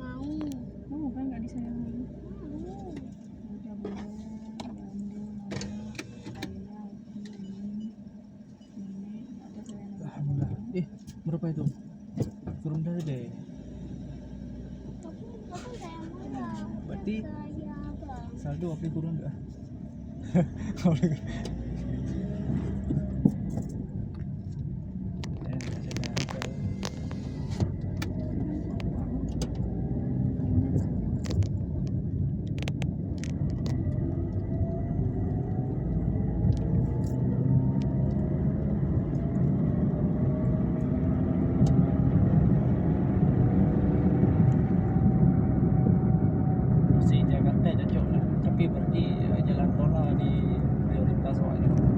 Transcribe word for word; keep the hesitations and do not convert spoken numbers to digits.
Mau. Mau kan nggak disayangi? Mau. Udah boleh, ya, ambil, mama, ayah, ini, ini. Alhamdulillah. Eh, berapa itu? Kurang dari deh. Berarti saldo apa kurang dah? Si Jakarta cocok lah, tapi berarti, eh, jalan tol lah di prioritas awak ni.